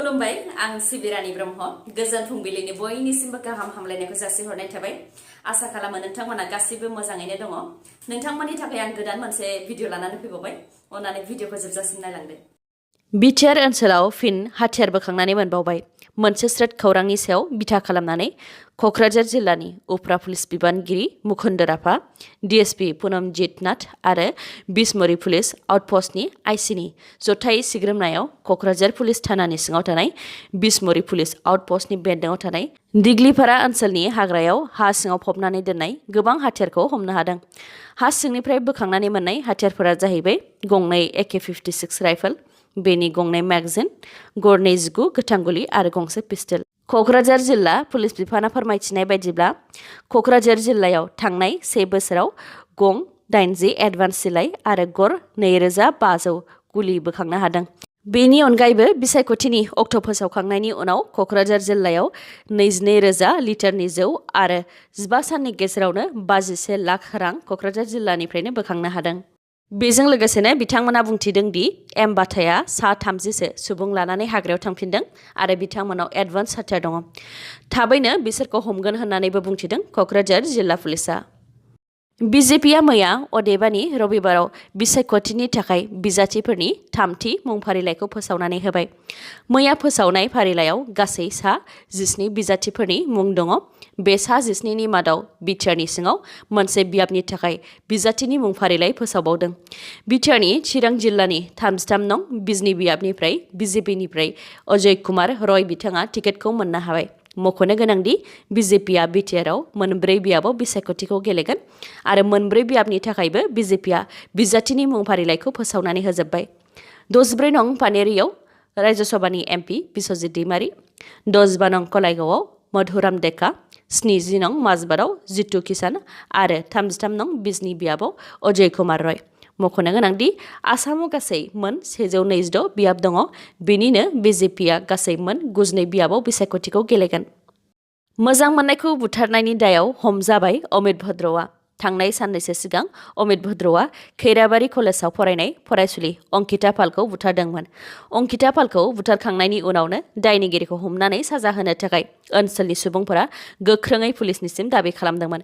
खुलुमबाय आं सिबिरानी ब्रह्म गोजोन फुंबिलिनि बयनिसिमबो गाहाम हामलायनायखौ जासिहरनाय थाबाय आसा खालामो नोंथांमोना गासिबो मोजाङैनो दङ नोंथांमोननि थाखाय आं गोदान मोनसे भिडिअ लानानै फैबावबाय अन्नानै भिडिअखौ जोबजासिम नायलांदो बिटिआर ओनसोलाव फिन हाथियार बोखांनानै मोनबावबाय मोनसे स्रोद खौरांनि सायाव बिथा खालामनानै कक्राझार जिल्लानि उफ्रा पुलिस बिबानगिरि मुकुन्द राभा डिएसपि पुनमजित नाथ आरो बिसमुरि पुलिस आउटपस्टनि आइसिनि जथायै सिग्रोमनायाव कक्राझार पुलिस थानानि सिङाव थानाय बिसमुरि पुलिस आउटपस्टनि बेन्दोङाव थानाय दिग्लिपारा ओनसोलनि हाग्रायाव हा सिङाव फबनानै दोननाय गोबां हाथियारखौ हमनो हादों हा सिंनिफ्राय बोखांनानै मोननाय हाथियारफोरा जाहैबाय गंनै AK-56 राइफल बेनि गंनै मैगजिन गरनै 19 गोथां गुलि आरो गंसे पिस्टल कक्राझार जिल्ला पुलिस बिफाना फोरमायथिनाय बायदिब्ला कक्राझार जिल्लायाव थांनाय 1 बोसोराव गं 80 एडभान्स सिलाइ आरो गर 2500 गुलि बोखांनो हादों बेनि अनगायैबो बिसायख'थिनि अक्ट' फोसावखांनायनि उनाव कक्राझार जिल्लायाव 22,000 लिटारनि जौ आरो 15 साननि गेजेरावनो 51 लाख रां कक्राझार जिल्लानिफ्रायनो बोखांनो हादों बेजों लोगोसेनो बिथांमोना बुंथिदों दि एम बाथाया सा 30सो सुबुं लानानै हाग्रायाव थांफिनदों आरो बिथांमोनाव एडभान्स हाथियार दङ थाबैनो बिसोरखौ हमगोन होननानैबो बुंथिदों कक्राझार जिल्ला पुलिसा बिजेपिआ मैया अदेबानि रबिबाराव बिसायख'थिनि थाखाय बिजाथिफोरनि थामथि मुं फारिलाइखौ फोसावनानै होबाय मैया फोसावनाय फारिलाइयाव गासै सा 17 बिजाथिफोरनि मुं दङ बे सा 17नि मादाव बिटिआरनि सिङाव मोनसे बियाबनि थाखाय बिजाथिनि मुं फारिलाइ फोसावबावदों बिटिआरनि चिरां जिल्लानि 33 नं बिजनि बियाबनिफ्राय बिजेपिनिफ्राय अजय कुमार रय बिथाङा टिकेटखौ मोननो हाबाय मख'नो गोनांदि बिजेपिआ बिटिआरआव मोनब्रै बियाबाव बिसायख'थिखौ गेलेगोन आरो मोनब्रै बियाबनि थाखायबो बिजेपिआ बिजाथिनि मुं फारिलाइखौ फोसावनानै होजोब्बाय 64 नं पानेरियाव राज्यसभानि एमपि बिश्वजित दैमारी 15 नं कलाइगावआव मधुराम डेका 70 नं माजबाराव जितु किसान आरो 33 नं बिजनि बियाबाव अजय कुमार रय मख'नो गोनांदि आसामाव गासै मोन 126 बियाब दङ बेनिनो बिजेपिआ गासै मोन 92 बियाबाव बिसायख'थिखौ गेलेगोन मोजां मोननायखौ बुथारनायनि दायाव हमजाबाय अमित भद्रआ थांनाय साननैसो सिगां अमित भद्रआ खैराबारि कलेजाव फरायनाय फरायसुलि अंकिता पालखौ बुथारदोंमोन अंकिता पालखौ बुथारखांनायनि उनावनो दायनिगिरिखौ हमनानै साजा होनो थाखाय ओनसोलनि सुबुंफोरा गोख्रोङै पुलिसनिसिम दाबि खालामदोंमोन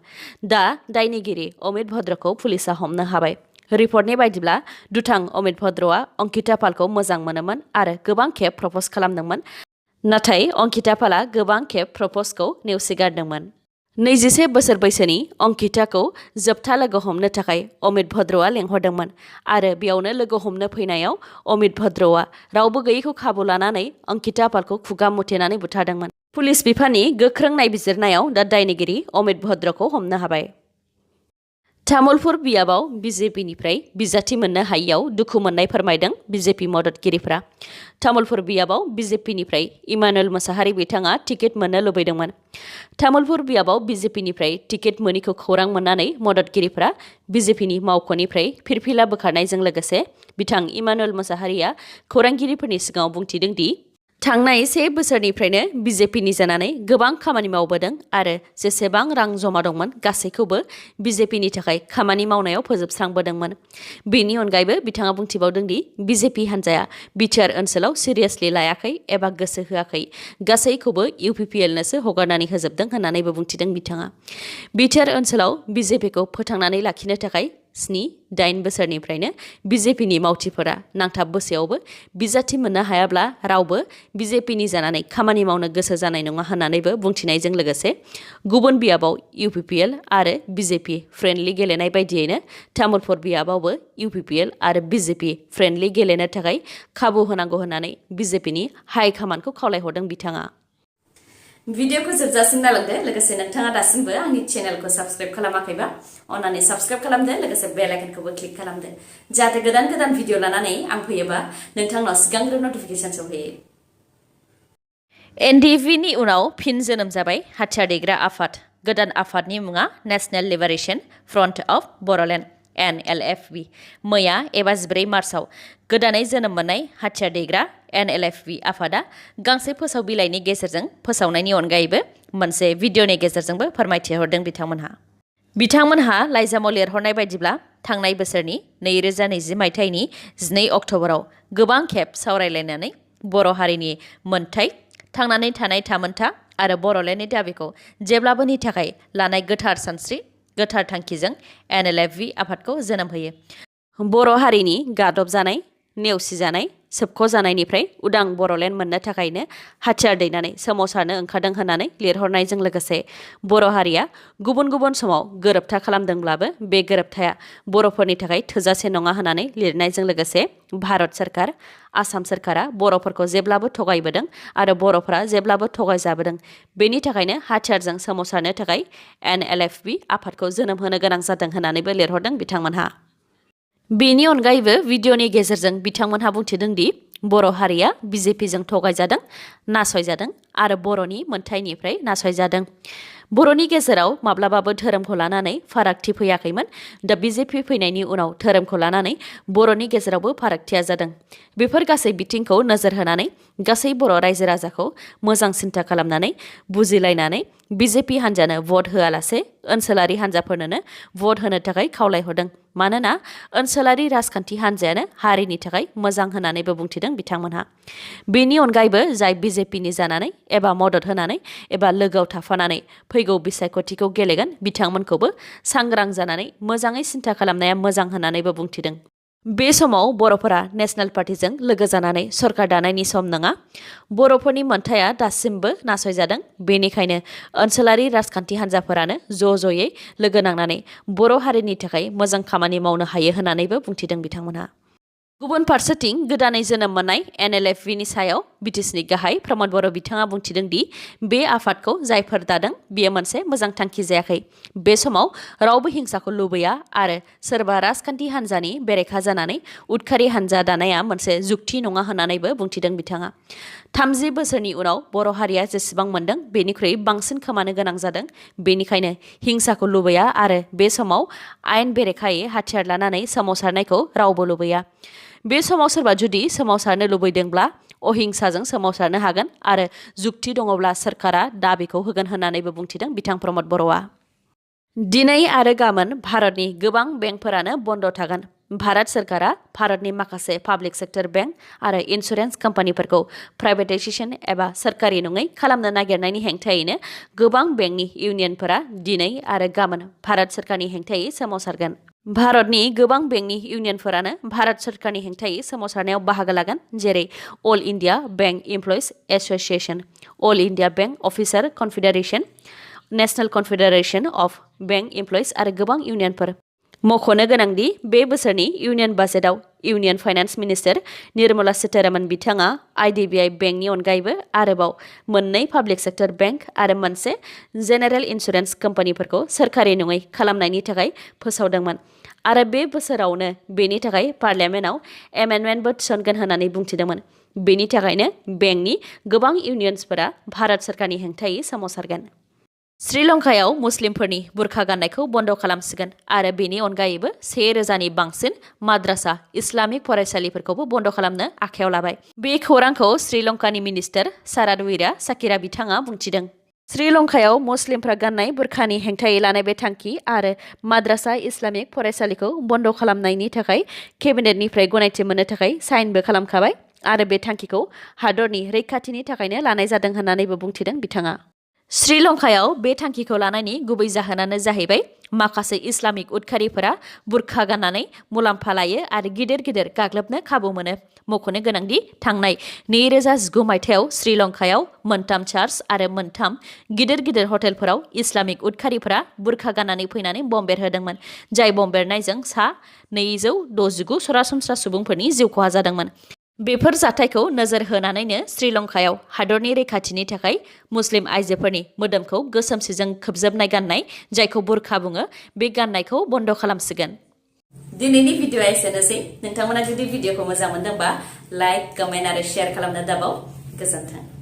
दा दायनिगिरि अमित भद्रखौ पुलिसा हमनो हाबाय रिपर्टनि बायदिब्ला दुथां अमित भद्रआ अंकिता पालखौ मोजां मोनोमोन आरो गोबां खेब प्रप'ज खालामदोंमोन नाथाय अंकिता पालआ गोबां खेब प्रप'जखौ नेवसिगारदोंमोन 21 बोसोर बैसोनि अंकिताखौ जोबथा लोगो हमनो थाखाय अमित भद्रआ लेंहरदोंमन आरो बेयावनो लोगो हमनो फैनायाव अमित भद्रआ रावबो गैयैखौ खाबु लानानै अंकिता पालखौ खुगा मुथेनानै बुथारदोंमोन पुलिस बिफाननि गोख्रों नायबिजिरनायाव दा दायनिगिरि अमित भद्रखौ हमनो हाबाय तामुलपुर बियाबाव बिजेपिनिफ्राय बिजाथि मोननो हायियाव दुखु मोननाय फोरमायदों बिजेपि मददगिरिफ्रा तामुलपुर बियाबाव बिजेपिनिफ्राय इमानुएल मोसाहारि बिथाङा टिकेट मोननो लुबैदोंमोन तामुलपुर बियाबाव बिजेपिनिफ्राय टिकेट मोनिखौ खौरां मोननानै मददगिरिफ्रा बिजेपिनि मावख'निफ्राय फिरफिला बोखारनायजों लोगोसे बिथां इमानुएल मोसाहारिया खौरांगिरिफोरनि सिगाङाव बुंथिदों दि थांनाय 1 बोसोरनिफ्रायनो बिजेपिनि जानानै गोबां खामानि मावबोदों आरो जेसेबां रां जमा दंमोन गासैखौबो बिजेपिनि थाखाय खामानि मावनायाव फोजोबस्रांबोदोंमोन बेनि अनगायैबो बिथाङा बुंथिबावदों दि बिजेपि हान्जाया बिटिआर ओनसोलाव सिरियासलि लायाखै एबा गोसो होआखै गासैखौबो इउपिपिएलनोसो हगारनानै होजोबदों होननानैबो बुंथिदों बिथाङा बिटिआर ओनसोलाव बिजेपिखौ फोथांनानै लाखिनो थाखाय 7-8 बोसोरनिफ्रायनो बिजेपिनि मावथिफोरा नांथाब बोसोयावबो बिजाथि मोननो हायाब्ला रावबो बिजेपिनि जानानै खामानि मावनो गोसो जानाय नङा होननानैबो बुंथिनायजों लोगोसे गुबुन बियाबाव इउपिपिएल आरो बिजेपि फ्रेन्डलि गेलेनाय बायदियैनो तामुलपुर बियाबावबो इउपिपिएल आरो बिजेपि फ्रेन्डलि गेलेनो थाखाय खाबु होनांगौ होननानै बिजेपिनि हाइकमान्डखौ खावलायहरदों बिथाङा भिडिअखौ जोबजासिम नायलांदो लोगोसे नोंथाङा दासिमबो आंनि चेनेलखौ साबस्क्राइब खालामाखैबा अन्नानै साबस्क्राइब खालामदो लोगोसे बेल आइकनखौबो क्लिक खालामदो जाहाथे गोदान भिडिअ लानानै आं फैयोबा नोंथांनाव सिगांग्रो नटिफिकेसन सौहैयो एनडिएफबिनि उनाव फिन जोनोम जाबाय हाथियार दैग्रा आफाद गोदान आफादनि मुङा national liberation front of Boroland NLFB मैया एबा 14 मार्चआव गोदानै जोनोम मोननाय हाथियार दैग्रा NLFB आफादा गांसे फोसाव बिलाइनि गेजेरजों फोसावनायनि अनगायैबो मोनसे भिडिअनि गेजेरजोंबो फोरमायथि हरदों बिथांमोनहा लाइजामाव लिरहरनाय बायदिब्ला थांनाय बोसोरनि 2020 मायथाइनि 12 अक्ट'बराव गोबां खेब सावरायलायनानै बर' हारिनि मोनथाय, थांनानै थानाय थामोनथा आरो बर'लेण्डनि दाबिखौ जेब्लाबोनि थाखाय लानाय गोथार सानस्रि, गोथार थांखिजों NLFV आफादखौ जोनोम होयो। बर' हारिनि गादबजानाय, नेवसिजानाय, सोबख'जानायनिफ्राय उदां बर'लेण्ड मोननो थाखायनो हाथियार दैनानै सोमावसारनो ओंखारदों होननानै लिरहरनायजों लोगोसे बर' हारिया गुबुन गुबुन समाव गोरोबथा खालामदोंब्लाबो बे गोरोबथाया बर'फोरनि थाखाय थोजासे नङा होननानै लिरनायजों लोगोसे भारत सोरखार, आसाम सोरखारा बर'फोरखौ जेब्लाबो थगायबोदों आरो बर'फोरा जेब्लाबो थगायजाबोदों। बेनि थाखायनो हाथियारजों सोमावसारनो थाखाय NLFV आफादखौ जोनोम होनो गोनां जादों होननानैबो लिरहरदों बिथांमोनहा। बेनि अनगायैबो भिडिअनि गेजेरजों बिथांमोनहा बुंथिदों दि बर' हारिया BJPजों थगायजादों, नासयजादों आरो बर'नि मोनथायनिफ्राय नासयजादों। बर'नि गेजेराव माब्लाबाबो धोरोमखौ लानानै फारागथि फैयाखैमोन। दा BJP फैनायनि उनाव धोरोमखौ लानानै बर'नि गेजेरावबो फारागथिया जादों। बेफोर गासै बिथिंखौ नोजोर होनानै गासै बर' रायजो राजाखौ मोजां सिन्था खालामनानै बुजिलायनानै BJP हान्जानो भट होआलासे ओनसोलारि हान्जाफोरनोनो भट होनो थाखाय खावलायहरदों। मानोना ओनसोलारि राजखान्थि हान्जायानो हारिनि थाखाय मोजां होननानैबो बुंथिदों बिथांमोनहा। बेनि अनगायैबो जाय BJPनि जानानै एबा मदद होनानै एबा लोगोआव थाफानानै फैगौ बिसायख'थिखौ गेलेगोन बिथांमोनखौबो सांग्रां जानानै मोजाङै सिन्था खालामनाया मोजां होननानैबो बुंथिदों। बे समाव बर'फोरा नेशनेल पार्टिजों लोगो जानानै सरकार दानायनि सम नङा। बर'फोरनि मोनथाया दासिमबो नासयजादों। बेनिखायनो ओनसोलारि राजखान्थि हान्जाफोरानो ज'ज'यै लोगो नांनानै बर' हारिनि थाखाय मोजां खामानि मावनो हायो होननानैबो बुंथिदों बिथांमोनहा। गुबुन फारसेथिं गोदानै जोनोम मोननाय NLFVनि सायाव BTSनि गाहाय प्रमद बर' बिथाङा बुंथिदों दि बे आफादखौ जायफोर दादों बेयो मोनसे मोजां थांखि जायाखै। बे समाव रावबो हिंसाखौ लुबैया आरो सोरबा राजखान्थि हान्जानि बेरेखा जानानै उदखारि हान्जा दानाया मोनसे जुक्ति नङा होननानैबो बुंथिदों बिथाङा। 30 बोसोरनि उनाव बर' हारिया जेसेबां मोनदों बेनिख्रुइ बांसिन खोमानो गोनां जादों। बेनिखायनो हिंसाखौ लुबैया आरो बे समाव आयेन बेरेखायै हाथियार लानानै सोमावसारनायखौ रावबो लुबैया। बे समाव सोरबा जुदि सोमावसारनो लुबैदोंब्ला अहिंसाजों सोमावसारनो हागोन आरो जुक्ति दङब्ला सोरखारा दाबिखौ होगोन होननानैबो बुंथिदों बिथां प्रमद बर'आ। दिनै आरो गाबोन भारतनि गोबां बेंकफोरानो बन्द थागोन। भारत सोरखारा भारतनि माखासे पाब्लिक सेक्टर बेंक आरो इन्सुरेन्स कम्पानिफोरखौ प्राइभेटाइजेसन एबा सोरखारि नङै खालामनो नागिरनायनि हेंथायैनो गोबां बेंकनि इउनियनफोरा दिनै आरो गाबोन भारत सोरखारनि हेंथायै सोमावसारगोन। भारतनि गोबां बेंकनि इउनियनफोरानो भारत सोरखारनि हेंथायै सोमावसारनायाव बाहागो लागोन, जेरै all India bank employees association, all India bank officer confederation, national confederation of bank employees आरो गोबां इउनियनफोर। मख'नो गोनांदि बे बोसोरनि इउनियन बाजेटआव union finance minister Nirmala Sitharaman बिथाङा IDBI बेंकनि अनगायैबो आरोबाव मोननै पाब्लिक सेक्टर बेंक आरो मोनसे जेनेरेल इन्सुरेन्स कम्पानिफोरखौ सोरखारि नङै खालामनायनि थाखाय फोसावदोंमोन आरो बे बोसोरावनो बेनि थाखाय पार्लियामेन्टआव एमेन्डमेन्टबो थिसनगोन होननानै बुंथिदोंमोन। बेनि थाखायनो बेंकनि गोबां इउनियन्सफोरा भारत सोरखारनि हेंथायै सोमावसारगोन। श्रीलंकायाव मुस्लिमफोरनि बुरखा गाननायखौ बन्द खालामसिगोन आरो बेनि अनगायैबो 1000नि बांसिन माद्रासा इस्लामिक फरायसालिफोरखौबो बन्द खालामनो आखायाव लाबाय। बे खौरांखौ श्रीलंकानि मिनिस्टार सारादविरा साकिरा बिथाङा बुंथिदों। श्रीलंकायाव मुस्लिमफ्रा गाननाय बुरखानि हेंथायै लानाय बे थांखि आरो माद्रासा इस्लामिक फरायसालिखौ बन्द खालामनायनि थाखाय केबिनेटनिफ्राय गनायथि मोननो थाखाय साइनबो खालामखाबाय आरो बे थांखिखौ हादरनि रैखाथिनि थाखायनो लानाय जादों होननानैबो बुंथिदों बिथाङा। श्रीलंकायाव बे थांखिखौ लानायनि गुबै जाहोनानो जाहैबाय माखासे इस्लामिक उदखारिफोरा बुरखा गाननानै मुलाम्फा लायो आरो गिदिर गिदिर गाग्लोबनो खाबु मोनो। मख'नो गोनांदि थांनाय 2019 मायथाइयाव श्रीलंकायाव 3 चार्च आरो 3 गिदिर गिदिर हटेलफोराव इस्लामिक उदखारिफोरा बुरखा गाननानै फैनानै बम बेरहोदोंमोन, जाय बम बेरनायजों सा 269 सरासनस्रा सुबुंफोरनि जिउ खहा जादोंमोन। बेफोर जाथायखौ नोजोर होनानैनो श्रीलंकायाव हादरनि रैखाथिनि थाखाय मुस्लिम आइजोफोरनि मोदोमखौ गोसोम सिजों खोबजोबनाय गाननाय, जायखौ बुरखा बुङो, बे गाननायखौ बन्द खालामसिगोन। दिनैनि भिडिअआ एसेनोसै। नोंथांमोना जुदि भिडिअखौ मोजां मोनदोंबा लाइक, कमेन्ट आरो शेयार खालामनो दाबाव। गोजोन्थों।